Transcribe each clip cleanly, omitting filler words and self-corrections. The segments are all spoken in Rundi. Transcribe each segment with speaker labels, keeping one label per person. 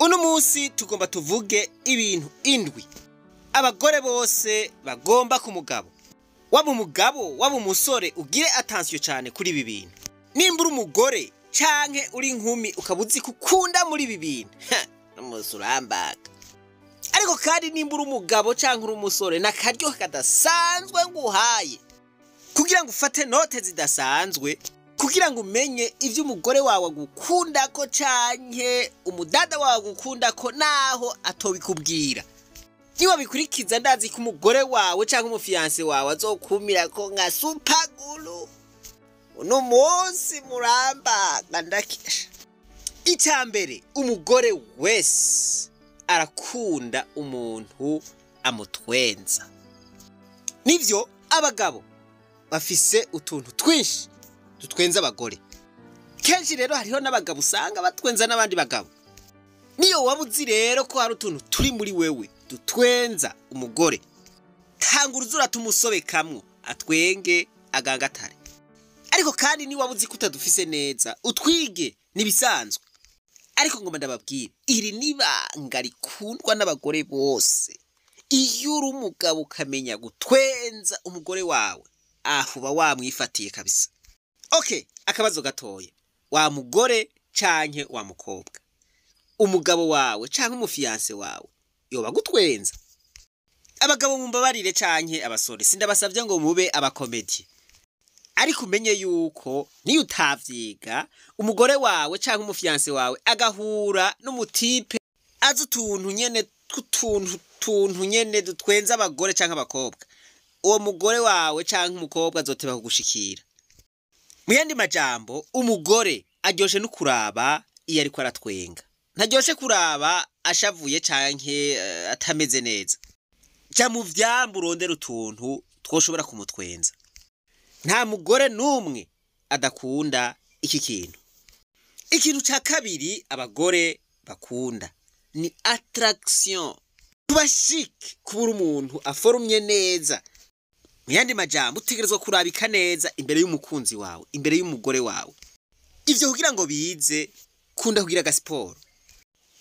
Speaker 1: Uno munsi tugomba tuvuge ibintu 7 abagore bose bagomba ku mugabo. Waba umugabo, waba umusore, ugire attention cyane kuri ibi bintu. Nimba uri umugore canke uri inkumi ukaba uzi ko ukunda muri ibi bintu, n'umunsi urambaga. Ariko kandi nimba uri umugabo canke uri umusore, n'akaryo kadasanzwe nguhaye kugira ngo ufate note zidasanzwe, kugira ngo umenye ivyo umugore wawe agukundako canke umudada wawe agukundako naho atobikubwira. Niba bikurikiza, ndazi ko umugore wawe canke umufiancé wawe azokumirako nka super glue. Uno munsi murambaga ndakesha. Icya mbere, umugore wese arakunda umuntu amutwenza. Nivyo, abagabo bafise utuntu twinshi dutwenza abagore. Kenshi rero hariho n'abagabo usanga batwenza n'abandi bagabo. Niyo waba uzi rero ko hari utuntu turi muri wewe dutwenza umugore, tanga uruzura tumusobekamwo atwenge agangatare. Ariko kandi ni waba uzi ko utadufise neza, utwige, nibisanzwe. Ariko ngoma ndababwira, iri nibanga rikundwa n'abagore bose. Iyo uri umugabo ukamenya gutwenza umugore wawe, aho uba wamwifatiye kabisa. Okay, akabazo gatoya. Wa mugore canke wa mukobwa, umugabo wawe canke umufiancé wawe yoba gutwenza? Abagabo mumbabarire canke abasore, sindabasavye ngo mube abacomédiens, ariko umenye yuko niyo utavyiga, umugore wawe canke umufiancé wawe agahura n'umutype azi utuntu nyene tw'utuntu tuntu nyene dutwenza abagore canke abakobwa, uwo mugore wawe canke umukobwa azoteba kugushikira. Mu yandi majambo, umugore aryoshe no kuraba iyo ariko aratwenga, ntaryoshe kuraba ashavuye canke atameze neza. Ja mu vyambu urondera utuntu twoshobora kumutwenza. Nta mugore n'umwe adakunda iki kintu. Ikintu ca kabiri abagore bakunda ni attraction. Kuba chic, kubura umuntu aforumye neza. Mu yandi majambo, utegerezwa kurabika neza imbere y'umukunzi wawe, imbere y'umugore wawe. Ivyo kugira ngo bize, kunda kugira agasiporo.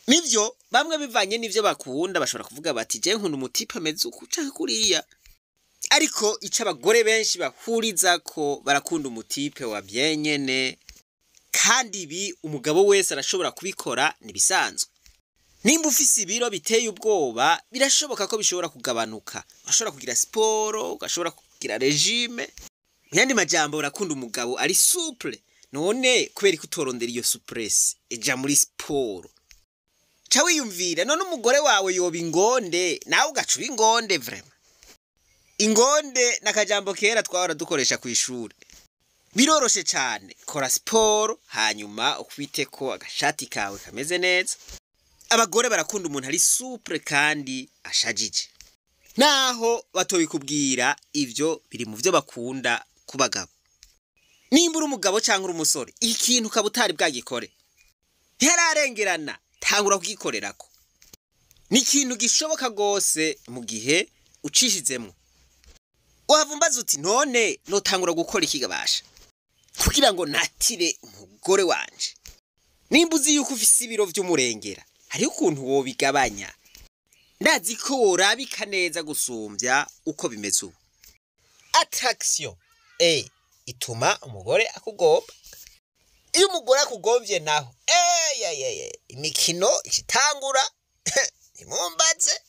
Speaker 1: Nivyo, bamwe bivanye n'ivyo bakunda bashobora kuvuga bati: "Je nkunda umutype ameze uku canke kuriya." Ariko ico abagore benshi bahurizako, barakunda umutype wa byenyene, kandi ibi umugabo wese arashobora kubikora, nibisanzwe. Nimba ufise ibiro biteye ubwoba, birashoboka ko bishobora kugabanuka. Urashobora kugira siporo, ugashobora kugira régime. Mu yandi majambo, urakunda umugabo ari souple. None kubera ko utorondera iyo souplesse, ija muri siporo. Ca wiyumvira, none umugore wawe yoba ingonde, nawe ugaca uba ingonde vraiment. Ingonde n'akajambo kera twahora dukoresha kw'ishure. Biroroshe cane, kora siporo hanyuma ukwiteko agashati kawe kameze neza. Abagore barakunda umuntu ari souple kandi ashajije. Naho batobikubwira, ivyo biri mu vyo bakunda ku bagabo. Nimba uri umugabo canke uri umusore, ikintu ukaba utari bwagikore, ntihararengerana, tangura kugikorerako. Ni ikintu gishoboka rwose mu gihe ucishizemwo. Wahava umbaza uti: "None notangura gukora iki gabasha kugira ngo natire umugore wanje?" Nimba uzi yuko ufise ibiro vy'umurengera, hariho ukuntu wobigabanya. Ndazi ko worabika neza gusumvya uko bimeze ubu. Attraction ituma umugore akugomba. Iyo umugore akugomvye naho, imikino icitangura. Ntimumbaze,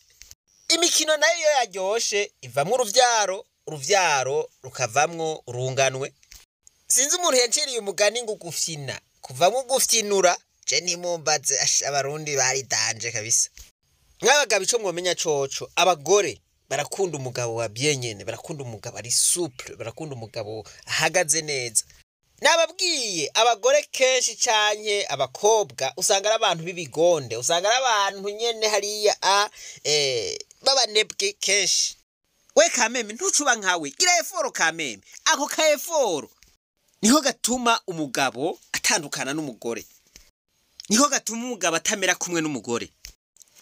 Speaker 1: imikino nayo iyo yaryoshe ivamwo uruvyaro, uruvyaro rukavamwo urunganwe. Sinzi umuntu yanciriye umugani ngo gufyina kuvamwo gufyinura. Je ntimumbaze, Abarundi bari danger kabisa. Mw'abagabo, ico mwomenya coco, abagore barakunda umugabo wa byenyene, barakunda umugabo ari souple, barakunda umugabo ahagaze neza. Nababwiye, abagore kenshi canke abakobwa usanga ari abantu b'ibigonde, usanga ari abantu nyene hariya a b'abanebwe kenshi. We kameme ntucuba nkawe, gira effort kameme. Ako ka effort niho gatuma umugabo atandukana n'umugore, niho gatuma umugabo atamera kumwe n'umugore.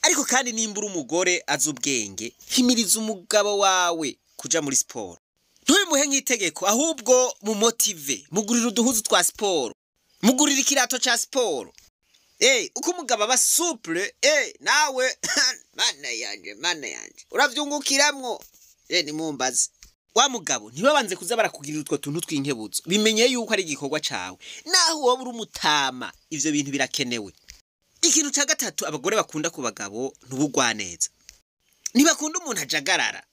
Speaker 1: Ariko kandi nimba uri umugore azi ubwenge, himiriza umugabo wawe kuja muri siporo. Ntubimuhe nk'itegeko, ahubwo mumotive, mugurire uduhuzu twa siporo, mugurire ikirato ca siporo. Uko umugabo aba souple, nawe mana yanje, mana yanje, uravyungukiramwo. Nimumbaze wa mugabo, ntibabanze kuza barakugirira utwo tuntu tw'inkebuzo. Bimenye yuko ari igikorwa cawe, naho woba uri umutama, ivyo bintu birakenewe. Ikintu ca gatatu abagore bakunda ku bagabo ntubugwaneza. Ntibakunda umuntu ajagarara.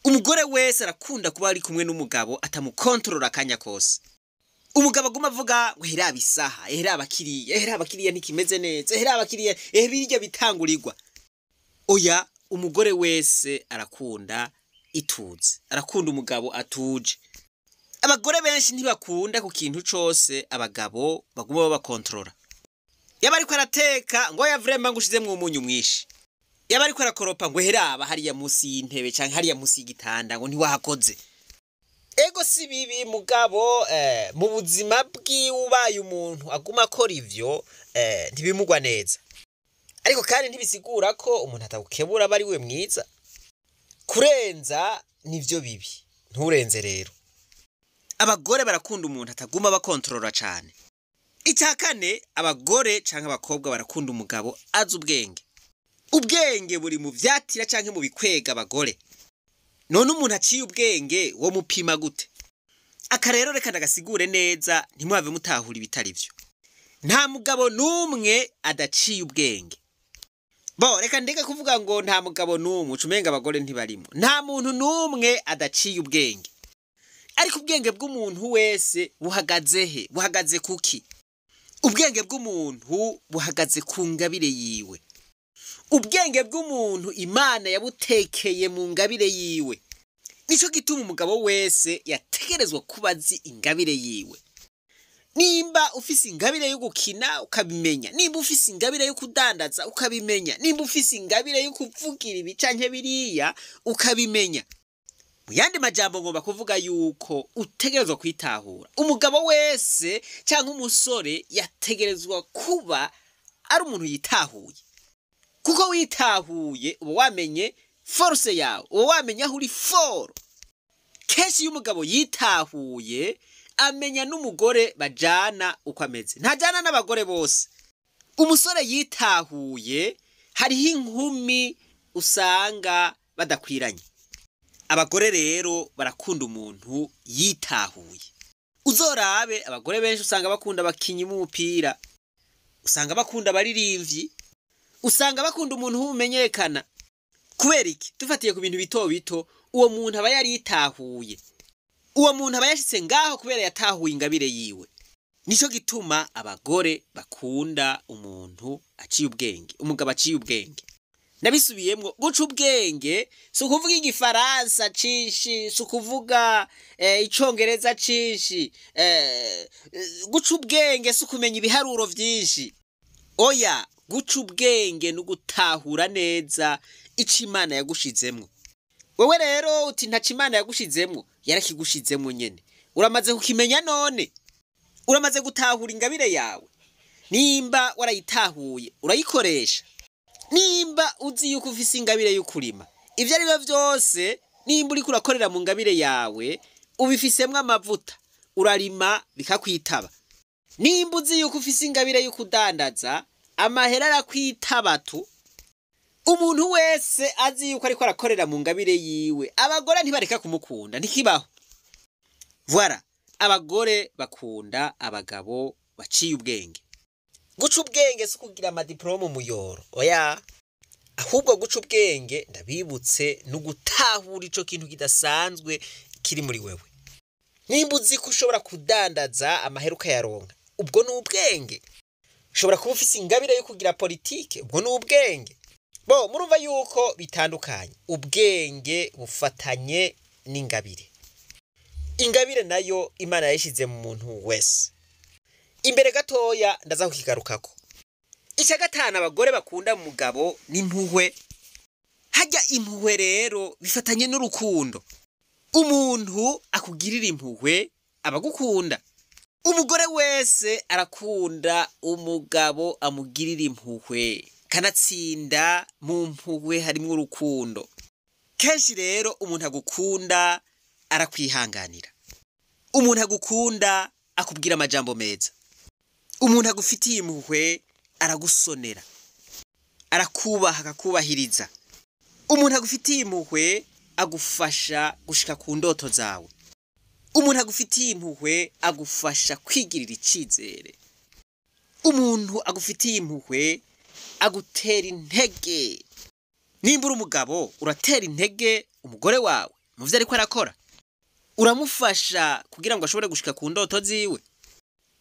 Speaker 1: Umugore wese arakunda kuba ari kumwe n'umugabo atamukontorora akanya kose. Umugabo aguma avuga ngo heraba isaha, heraba kiriya, heraba kiriya ntikimeze neza, heraba kiriya, birya bitangurirwa. Oya, umugore wese arakunda ituze, arakunda umugabo atuje. Abagore benshi ntibakunda ku kintu cose abagabo baguma babakontorora. Yaba ariko arateka ngo ya vraiment ngo ushizemwo umunyu mwinshi. Yaba ariko arakoropa ngo heraba hariya munsi y'intebe canke hariya munsi y'igitanda ngo ntiwahakoze. Ego si bibi mugabo, mu buzima bwiwe ubaye umuntu aguma akora ivyo, ntibimugwa neza. Ariko kandi ntibisigura ko umuntu atagukebura aba ari we mwiza. Kurenza nivyo bibi, nturenze rero. Abagore barakunda umuntu ataguma bakontorora cane. Icya kane, abagore canke abakobwa barakunda umugabo azi ubwenge. Ubwenge buri mu vyatira canke mu bikwega abagore. None umuntu aciye ubwenge wo mupima gute? Aka rero reka ndagasigure neza, ntimwave mutahura ibitari vyo. Nta mugabo n'umwe adaciye ubwenge. Bo reka ndeke kuvuga ngo nta mugabo n'umwe, ucumenga abagore ntibarimo. Nta muntu n'umwe adaciye ubwenge. Ariko ubwenge bw'umuntu wese buhagaze he? Buhagaze kuki? Ubwenge bw'umuntu buhagaze ku ngabire yiwe. Ubwenge bw'umuntu Imana yabutekeye mu ngabire yiwe. Nico gituma umugabo wese yategerezwa kuba azi ingabire yiwe. Nimba ufise ingabire yo gukina ukabimenya, nimba ufise ingabire yo kudandaza ukabimenya, nimba ufise ingabire yo kuvugira ibi canke biriya ukabimenya. Mu yandi majambo ngomba kuvuga yuko utegerezwa kwitahura. Umugabo wese canke umusore yategerezwa kuba ari umuntu yitahuye. Kuko witahuye uba wamenye force yawe, uba wamenye aho uri fort. Kenshi iyo umugabo yitahuye amenya n'umugore bajana uko ameze. Ntajana n'abagore bose. Umusore yitahuye hariho inkumi usanga badakwiranye. Abagore rero barakunda umuntu yitahuye. Uzorabe abagore benshi usanga bakunda abakinyi b'umupira, usanga bakunda abaririmbyi, usanga bakunda umuntu w'umenyekana. Kubera iki? Dufatiye ku bintu bito bito, uwo muntu aba yaritahuye. Uwo muntu aba yashitse ngaho kubera yatahuye ingabire yiwe. Nico gituma abagore bakunda umuntu aciye ubwenge, umugabo aciye ubwenge. Nabisubiyemwo, guca ubwenge si ukuvuga igifaransa cinshi, si ukuvuga icongereza cinshi, guca ubwenge si ukumenya ibiharuro vyinshi. Oya, guca ubwenge ni ugutahura neza ico Imana yagushizemwo. Wewe rero uti ntaco Imana yagushizemwo, yarakigushizemwo nyene. Uramaze kukimenya none? Uramaze gutahura ingabire yawe? Nimba warayitahuye, urayikoresha? Nimba uzi yuko ufise ingabire y'ukurima, ivyo ari byo vyose, nimba uriko urakorera mu ngabire yawe, ubifisemwo amavuta, urarima bikakwitaba. Nimba uzi yuko ufise ingabire y'ukudandaza, amahera arakwitaba tu. Umuntu wese azi yuko ariko arakorera mu ngabire yiwe, abagore ntibareka kumukunda, ntikibaho. Voilà, abagore bakunda abagabo baciye ubwenge. Guca ubwenge si ukugira amadiplome umuyoro, oya. Ahubwo guca ubwenge ndabibutse ni ugutahura ico kintu kidasanzwe kiri muri wewe. Nimba uzi ko ushobora kudandaza amahera ukayaronka, ubwo ni ubwenge. Ushobora kuba ufise ingabire yo kugira politike, ubwo ni ubwenge. Bo murumva yuko bitandukanye. Ubwenge bufatanye n'ingabire. Ingabire nayo Imana yayishize mu muntu wese. Imbere gatoya ndaza kukigarukako. Ica gatanu abagore bakunda mu mugabo ni impuhwe. Harya impuhwe rero bifatanye n'urukundo. Umuntu akugirira impuhwe abagukunda. Umugore wese arakunda umugabo amugirira impuhwe. Kanatsinda mu mpuhwe harimwo urukundo. Kenshi rero umuntu agukunda arakwihanganira. Umuntu agukunda akubwira amajambo meza. Umuntu agufitiye impuhwe aragusonera, arakubaha, akakubahiriza. Umuntu agufitiye impuhwe agufasha gushika ku ndoto zawe. Umuntu agufitiye impuhwe agufasha kwigirira icizere. Umuntu agufitiye impuhwe agutera intege. Nimba uri umugabo, uratera intege umugore wawe mu vyo ariko arakora, uramufasha kugira ngo ashobore gushika ku ndoto ziwe.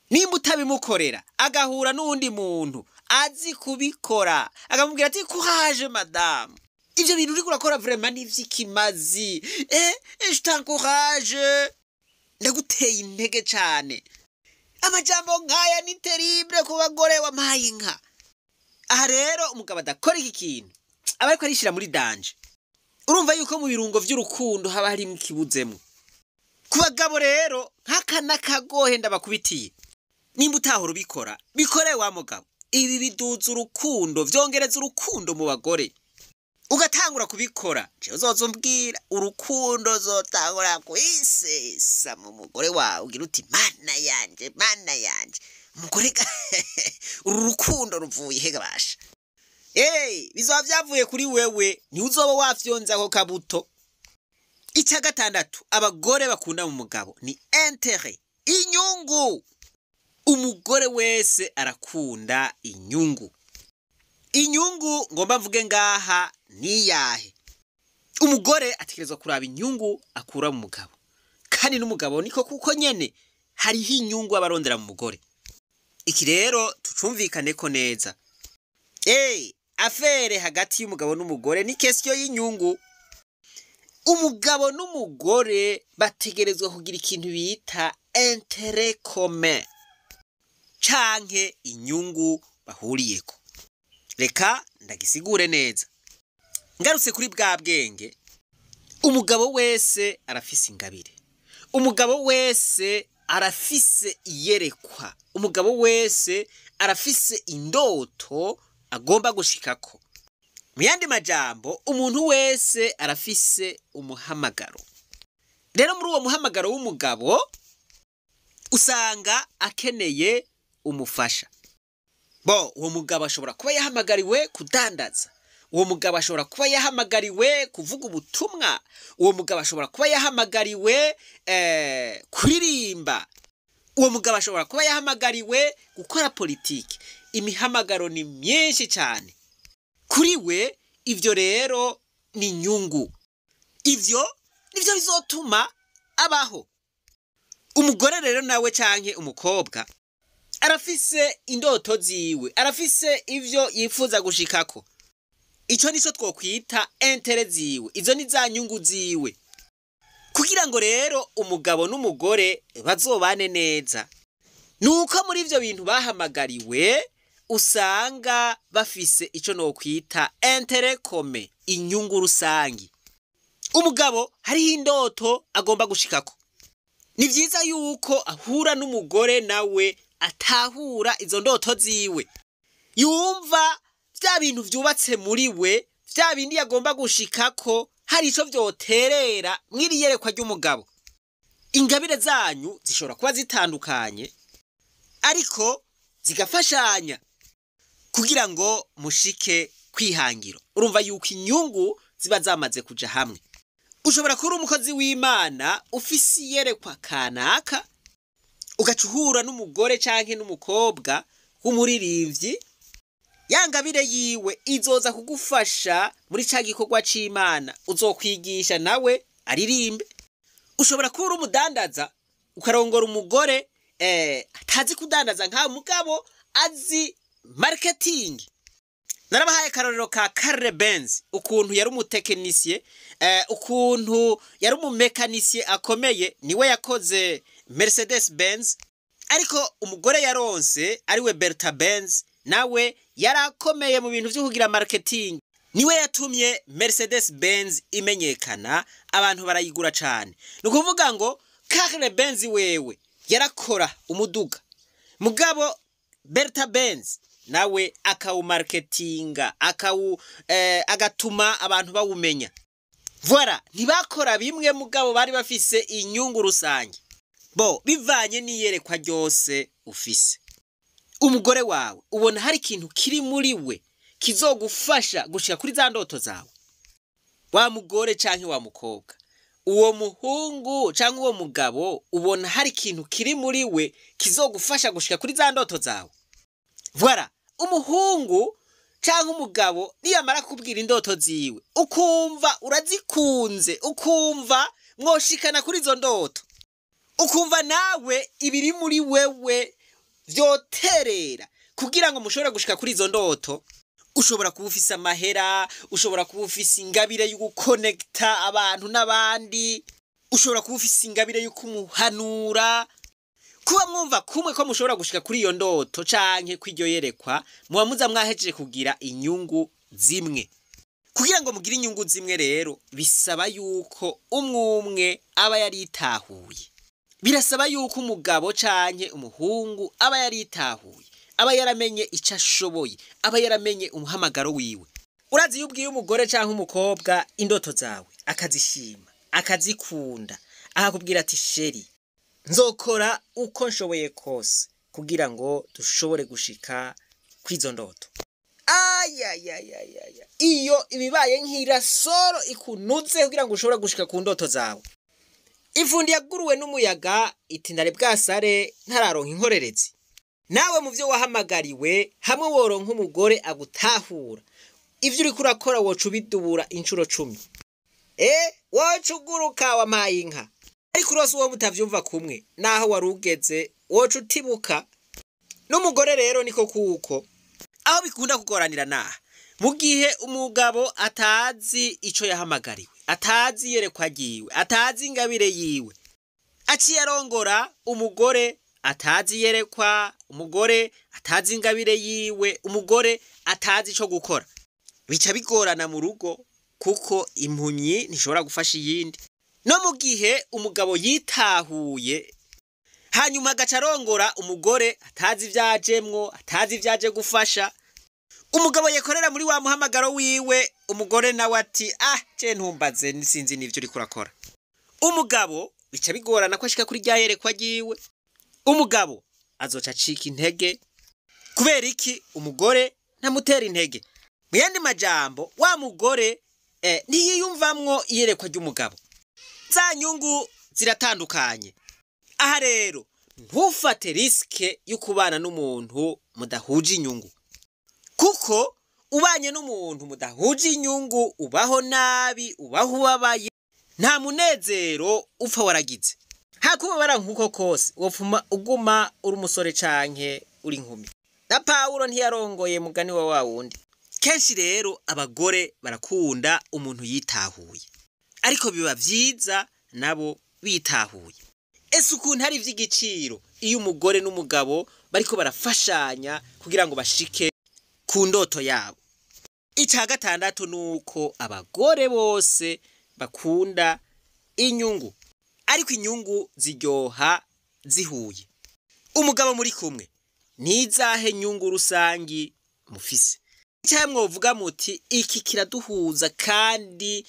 Speaker 1: Nimba utabimukorera, agahura n'uwundi muntu azi kubikora, akamubwira ati: "Courage madame, ivyo bintu uriko urakora vraiment ni ivy'ikimazi, je t'encourage, ndaguteye intege cane." Amajambo nk'aya ni terrible ku bagore, wampaye inka. Aha rero umugabo adakora iki kintu aba ariko arishira muri danger. Urumva yuko mu birungo vy'urukundo haba harimwo ikibuzemwo. Ku bagabo rero, nk'aka n'akagohe ndabakubitiye: nimba utahora ubikora, bikore wa mugabo. Ibi biduza urukundo, vyongereza urukundo mu bagore. Ugatangura kubikora, jewe uzoza umbwira, urukundo zotangura kwisesa mu mugore wawe, ugira uti: "Mana yanje, mana yanje, umugore uru rukundo ruvuye he gabasha?" Hey, bizoba vyavuye kuri wewe, niwe uzoba wafyonze ako kabuto. Icya gatandatu abagore bakunda mu mugabo ni intérêt, inyungu. Umugore wese arakunda inyungu. Inyungu ngomba mvuge ngaha niyahe? Umugore ategerezwa kuraba inyungu akura mu mugabo, kandi n'umugabo niko, kuko nyene hariho inyungu abarondera mu mugore. Iki rero tucumvikane ko neza. Affaire hagati y'umugabo n'umugore ni question y'inyungu. Umugabo n'umugore bategerezwa kugira ikintu bita intérêt commun canke inyungu bahuriyeko. Reka ndagisigure neza. Ngarutse kuri bwa bwenge, umugabo wese arafise ingabire, umugabo wese arafise iyerekwa, umugabo wese arafise indoto agomba gushikako. Mu yandi majambo, umuntu wese arafise umuhamagaro. Rero muri uwo muhamagaro w'umugabo usanga akeneye umufasha. Bo uwo mugabo ashobora kuba yahamagariwe kudandaza, uwo mugabo ashobora kuba yahamagariwe kuvuga ubutumwa, uwo mugabo ashobora kuba yahamagariwe kuririmba, uwo mugabo ashobora kuba yahamagariwe gukora politiki. Imihamagaro ni myinshi cyane kuri we. Ivyo rero ni inyungu, ivyo nivyo bizotuma abaho. Umugore rero nawe canke umukobwa arafise indoto ziwe, arafise ivyo yifuza gushikako. Ico nico twokwita intérêt ziwe, izo ni za nyungu ziwe. Kugira ngo rero umugabo n'umugore bazobane neza, nuko muri ivyo bintu bahamagariwe usanga bafise ico nokwita intérêt commun, inyungu rusangi. Umugabo hariho indoto agomba gushikako, ni vyiza yuko ahura n'umugore nawe atahura izo ndoto ziwe, yumva vya bintu vyubatse muri we, vya bindi yagomba gushikako, hari ico vyoterera mw'iri yerekwa ry'umugabo. Ingabire zanyu zishobora kuba zitandukanye, ariko zigafashanya kugira ngo mushike kwihangiro. Urumva yuko inyungu ziba zamaze kuja hamwe. Ushobora kuba uri umukozi w'Imana ufise iyerekwa kanaka, ugaca uhura n'umugore canke n'umukobwa w'umuririmbyi. Ya ngabire yiwe izoza kugufasha muri ca gikorwa c'Imana, uzokwigisha nawe aririmbe. Ushobora kuba uri umudandaza, ukarongora umugore atazi kudandaza nkawe, mugabo azi marketing. Narabahaye akarorero ka Carl Benz, ukuntu yari umutekinisiye, ukuntu yari umumekanisiye akomeye, niwe yakoze Mercedes Benz. Ariko umugore yaronse, ariwe Bertha Benz, nawe yarakomeye mu bintu vyo kugira marketing, niwe yatumye Mercedes Benz imenyekana, abantu barayigura cane. Ni ukuvuga ngo Carl Benz wewe yarakora umuduga, mugabo Bertha Benz nawe akawumarketinga, agatuma abantu bawumenya. Voilà, ntibakora bimwe, mugabo bari bafise inyungu rusange. Bo bivanye n'iyerekwa ryose ufise. Umugore wawe ubona hari ikintu kiri muri we kizogufasha gushika kuri za ndoto zawe? Wa mugore canke wa mukobwa, uwo muhungu canke uwo mugabo ubona hari ikintu kiri muri we kizogufasha gushika kuri za ndoto zawe? Voilà, umuhungu canke umugabo niyamara kubwira indoto ziwe, ukumva urazikunze, ukumva mwoshikana kuri izo ndoto, ukumva nawe ibiri muri wewe vyoterera kugira ngo mushobore gushika kuri izo ndoto. Ushobora kuba ufise amahera, ushobora kuba ufise ingabire yo gukonekita abantu n'abandi, ushobora kuba ufise ingabire yo kumuhanura. Kuba mwumva kumwe ko mushobora gushika kuri iyo ndoto canke kw'iryo yerekwa, muba muza mwahejeje kugira inyungu zimwe. Kugira ngo mugire inyungu zimwe rero, bisaba yuko umwe umwe aba yaritahuye. Birasaba yuko umugabo canke umuhungu aba yaritahuye, aba yaramenye ico ashoboye, aba yaramenye umuhamagaro wiwe. Urazi iyo ubwiye umugore canke umukobwa indoto zawe, akazishima, akazikunda, akakubwira ati chéri, nzokora uko nshoboye kose kugira ngo dushobore gushika kw'izo ndoto. Ayayayaya, iyo ibibaye nk'irasoro ikunuze kugira ngo ushobore gushika ku ndoto zawe. Ifundi yaguruwe n'umuyaga iti ndare bwasare ntararonka inkorerezi. Nawe mu vyo wahamagariwe, hamwe woronka umugore agutahura, ivyo uriko urakora woca ubidubura incuro 10. Woca uguruka wampaye inka. Ariko urose uwo mutavyumva kumwe, naho wari ugeze woca utibuka. N'umugore rero niko kuko aho bikunda kugoranira naha, mu gihe umugabo atazi ico yahamagariwe, atazi iyerekwa ryiwe, atazi ingabire yiwe, aciye arongora umugore atazi iyerekwa, umugore atazi ingabire yiwe, umugore atazi ico gukora, bica bigorana mu rugo kuko impumyi ntishobora gufasha iyindi. No mu gihe umugabo yitahuye hanyuma agaca arongora umugore atazi ivyajemwo, atazi ivyaje gufasha, umugabo yekorera muri wa muhamagaro wiwe, umugore nawe ati ah, je ntumbaze, sinzi n'ivyo uriko urakora. Umugabo bica bigorana ko ashika kuri rya yerekwa ryiwe. Umugabo azoca acika intege. Kubera iki? Umugore ntamutera intege. Mu yandi majambo, wa mugore ntiyiyumvamwo iyerekwa ry'umugabo. Za nyungu ziratandukanye. Aha rero ntufate risque yo kubana n'umuntu mudahuje inyungu, kuko ubanye n'umuntu mudahuje inyungu ubaho nabi, ubaho ubabaye, nta munezero upfa waragize. Hakubabara nkuko kose wopfuma uguma uri umusore canke uri inkumi. Na Pawulo ntiyarongoye mugani wa wa wundi. Kenshi rero abagore barakunda umuntu yitahuye, ariko biba vyiza nabo bitahuye. Ese ukuntu ari ivy'igiciro iyo umugore n'umugabo bariko barafashanya kugira ngo bashike ku ndoto yabo. Ica gatandatu nuko abagore bose bakunda inyungu, ariko inyungu ziryoha zihuye. Umugabo muri kumwe nizahe nyungu rusangi mufise? Cyangwa mwovuga muti iki kiraduhuza kandi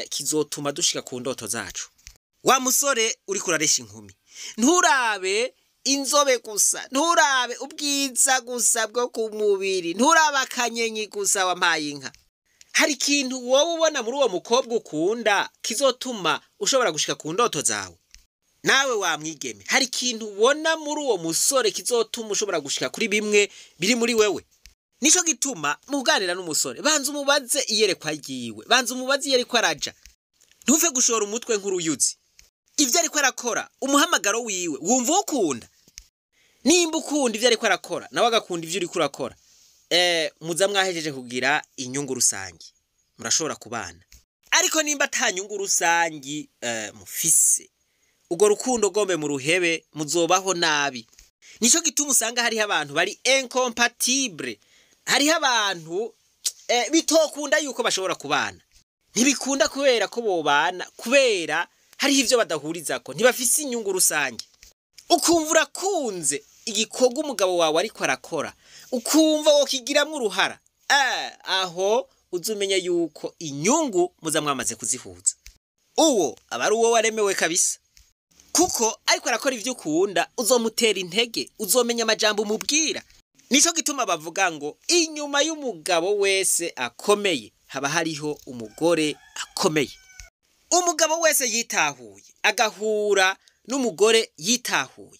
Speaker 1: kizotuma dushika ku ndoto zacu. Wa musore uriko uraresha inkumi, nturabe inzobe gusa, nturabe ubwiza gusa bwo ku mubiri, nturabe akanyenyi gusa wampaye inka. Hari ikintu wowe ubona muri uwo mukobwa ukunda kizotuma ushobora gushika ku ndoto zawe. Nawe wa mwigeme, hari ikintu ubona muri uwo musore kizotuma ushobora gushika kuri bimwe biri muri wewe. Nico gituma muganira n'umusore, banza umubaze iyerekwa ryiwe, banza umubaze iyerekwa araja. Ntuve gushora umutwe nk'uruyuzi. Ivyo ariko arakora, umuhamagaro wiwe, wumva ukunda. Nimba ukunda ivyo ariko arakora, nawe agakunda ivyo uriko urakora, muza mwahejeje kugira inyungu rusangi, murashobora kubana. Ariko nimba ata nyungu rusangi mufise, urwo rukundo gombe mu ruhebe, muzobaho nabi. Nico gituma usanga hariho abantu bari incompatible, hariho abantu bitokunda yuko bashobora kubana. Ntibikunda kubera ko bobana, kubera hariho ivyo badahurizako, ntibafise inyungu rusange. Ukumva urakunze igikorwa umugabo wawe ariko arakora, ukumva wokigiramwo uruhara, aho uzumenye yuko inyungu muza mwamaze kuzihuza. Uwo aba ari uwo waremewe kabisa, kuko ariko arakora ivyo ukunda, uzomutera intege, uzomenya amajambo umubwira. Nico gituma bavuga ngo inyuma y'umugabo wese akomeye haba hariho umugore akomeye. Umugabo wese yitahuye agahura n'umugore yitahuye,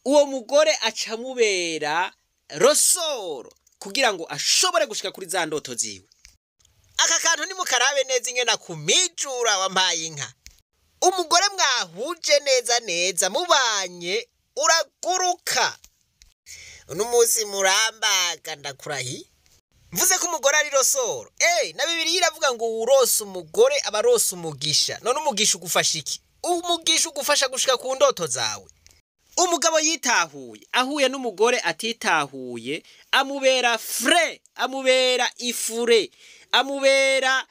Speaker 1: uwo mugore acamubera rosoro kugira ngo ashobore gushika kuri za ndoto ziwe. Aka kantu nimukarabe neza ingena kumijura wampaye inka. Umugore mwahuje neza neza mubanye uraguruka. Uno munsi murambaga ndakurahi. Mvuze ko umugore ari rosoro. Na Bibiliya iravuga ngo urose umugore aba arose umugisha. None umugisha ugufasha iki? Umugisha ugufasha gushika ku ndoto zawe. Umugabo yitahuye ahuye n'umugore atitahuye amubera fre, amubera ifure, amubera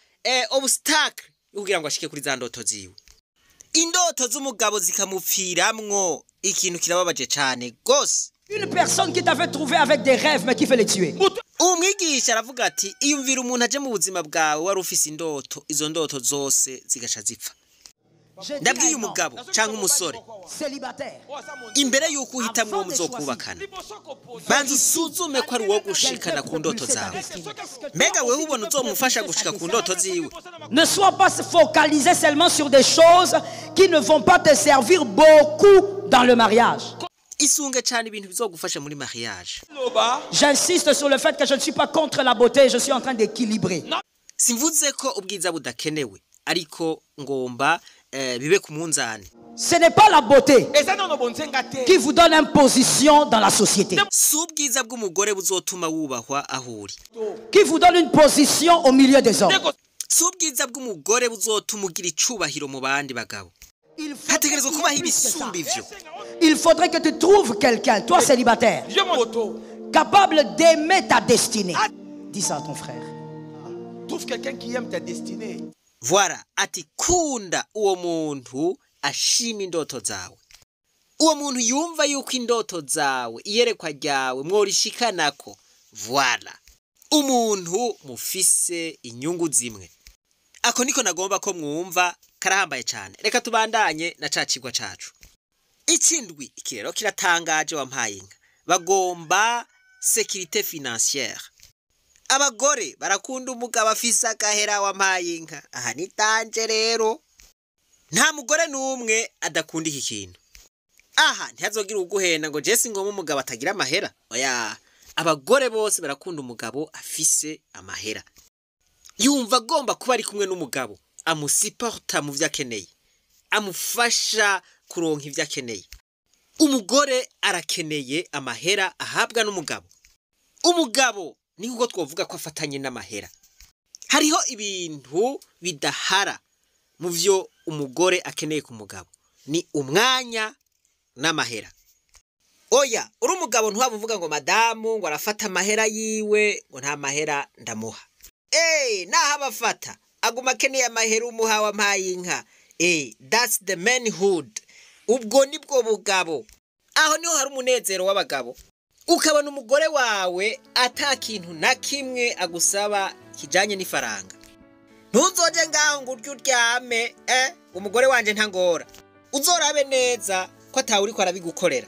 Speaker 1: obstacle kugira ngo ashike kuri za ndoto ziwe. Indoto z'umugabo zikamupfiramwo, ikintu kirababaje cane gose.
Speaker 2: Une personne qui t'avait trouvé avec des rêves mais qui veut les tuer.
Speaker 1: Umwigisha aravuga ati iyumvira umuntu aje mu buzima bwawe wari ufise indoto, izo ndoto zose zigaca zipfa. Ndabwiye umugabo canke umusore imbere yuko uhitamwo uwo muzokubakana, banza usuzume ko ari uwo gushikana ku ndoto zawe. Mbega wewe ubona uzomufasha gushika ku ndoto ziwe?
Speaker 2: Ne sois pas focalisé seulement sur des choses qui ne vont pas te servir beaucoup dans le mariage.
Speaker 1: Isunge cyane ibintu bizogufasha muri mariage.
Speaker 2: J'insiste sur le fait que je ne suis pas contre la beauté, je suis en train d'équilibrer.
Speaker 1: Simvuze ko ubwiza budakenewe, ariko ngomba bibe ku munzani.
Speaker 2: Ce n'est pas la beauté qui vous donne une position dans la société,
Speaker 1: Si ubwiza bw'umugore buzotuma wubahwa aho uri,
Speaker 2: qui vous donne une position au milieu des hommes.
Speaker 1: Si ubwiza bw'umugore buzotuma ugira icubahiro mu bandi bagabo. Hategerezwa kubaho ibisumba ivyo.
Speaker 2: Il faudrait que tu trouves quelqu'un, toi célibataire, capable d'aimer ta destinée. Dis ça à ton frère.
Speaker 3: Trouve quelqu'un qui aime ta destinée.
Speaker 1: Voilà, ati kunda uwo muntu ashima indoto zawe. Uwo muntu yumva yuko indoto zawe, iyerekwa ryawe mworishikanako. Voilà. Umuntu mufise inyungu zimwe. Ako niko nagomba ko mwumva, karahambaye cyane. Reka tubandanye na ca cigwa cacu. Ikindwi, iki rero kiratangaje wampaye inka. Bagomba sécurité financière. Abagore barakunda umugabo afise agahera wampaye inka. Aha ni tanje rero. Nta mugore n'umwe adakunda iki kintu. Aha ntihazogira uguhenda ngo je ngomba umugabo atagira amahera. Oya, abagore bose barakunda umugabo afise amahera. Yumva agomba kuba ari kumwe n'umugabo amusiporta mu vyo akeneye, amufasha kuronka ivyo akeneye. Umugore arakeneye amahera ahabwa n'umugabo. Umugabo ni nkuko twovuga ko afatanye n'amahera. Hariho ibintu bidahara mu vyo umugore akeneye ku mugabo, ni umwanya n'amahera. Oya, uri umugabo ntiwaba uvuga ngo madamu ngo arafata amahera yiwe, ngo nta mahera ndamuha. Naho abafata aguma akeneye amahera umuha wampaye inka. That's the manhood. Ubwo nibwo bugabo. Aho niho hari umunezero w'abagabo. Ukabona umugore wawe ata kintu na kimwe agusaba kijanye n'ifaranga. Ntuzoje ngaho ngo urye uryame, umugore wanje ntangora. Uzorabe neza ko atawe uriko arabigukorera.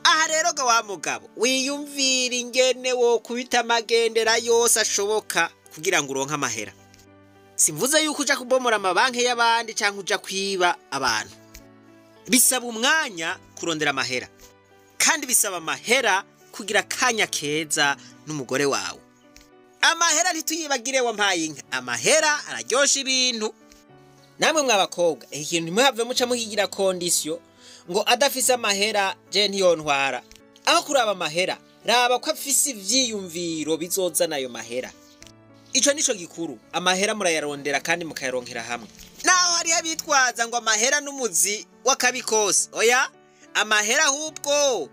Speaker 1: Aha rero ga wa mugabo, wiyumvira ingene wo kubita amagendera yose ashoboka kugira ngo uronke amahera. Simvuze yuko uja kubomora amabanki y'abandi canke uja kwiba abantu. Bisaba umwanya kurondera amahera, kandi bisaba amahera kugira akanya keza n'umugore wawe. Amahera ntituyibagire wampaye inka. Amahera araryosha ibintu. Namwe mw'abakobwa, iki kintu ntimuhave muca mukigira condition ngo adafise amahera je ntiyontwara. Aho kuraba amahera, raba ko afise ivyiyumviro bizozana ayo mahera. Ico nico gikuru. Amahera murayarondera kandi mukayaronkera hamwe. Naho hariho abitwaza ngo amahera n'umuzi w'akabikose. Oya, amahera ahubwo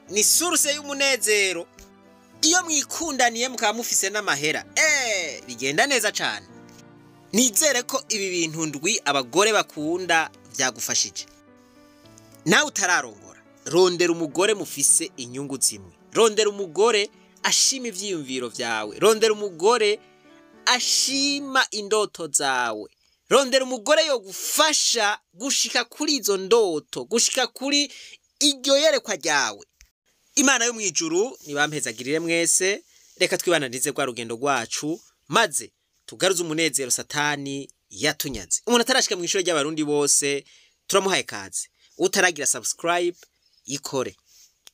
Speaker 1: ni source y'umunezero. Iyo mwikundaniye mukaba mufise n'amahera, bigenda neza cane. Nizere ko ibi bintu ndwi abagore bakunda vyagufashije. Nawe utararongora, rondera umugore mufise inyungu zimwe. Rondera umugore ashima ivyiyumviro vyawe. Rondera umugore ashima indoto zawe. Rondera umugore yogufasha gushika kuri izo ndoto, gushika kuri iryo yerekwa ryawe. Imana yo mwijuru nibampezagirire mwese. Reka twibananize rwa rugendo rwacu, maze tugaruze umunezero Satani yatunyaze. Umuntu atarashika mu ishuri ry'Abarundi bose turamuhaye kaze. Utaragira subscribe ikore,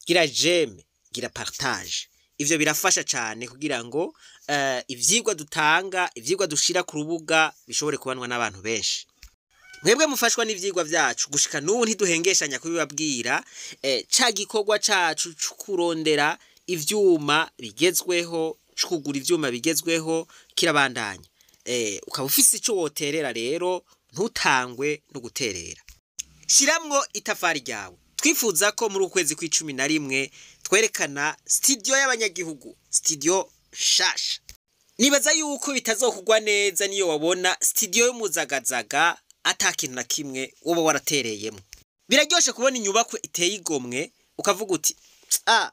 Speaker 1: gira j'aime, gira partage. Ivyo birafasha cyane kugira ngo ivyigwa dutanga, ivyigwa dushira ku rubuga bishobore kubanwa n'abantu benshi. Mwebwe mufashwa n'ivyigwa vyacu gushika n'ubu ntiduhengeshanya kubibabwira. Ca gikorwa cacu c'ukurondera ivyuma bigezweho, c'ukugura ivyuma bigezweho kirabandanya. Ukaba ufise ico woterera rero, ntutangwe no guterera, shiramwo itafari ryawe. Twifuza ko muri ukwezi kw'11 twerekana studio y'abanyagihugu, studio shasha. Nibaza yuko bitazokugwa neza niyo wabona studio y'umuzagazaga ata kintu na kimwe woba waratereyemo. Biraryoshe kubona inyubakwa iteye igomwe, ukavuga uti: "Ah,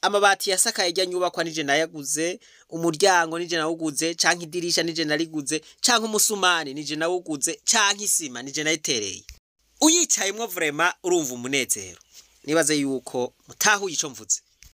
Speaker 1: amabati yasakaye ijya nyubakwa nije nayaguze, umuryango nije nawuguze, canke idirisha nije nariguze, canke umusumani nije nawuguze, canke isima nije nayitereye." Uyicayemwo vraiment urumva umunezero. Nibaze yuko mutahuye ico mvuze.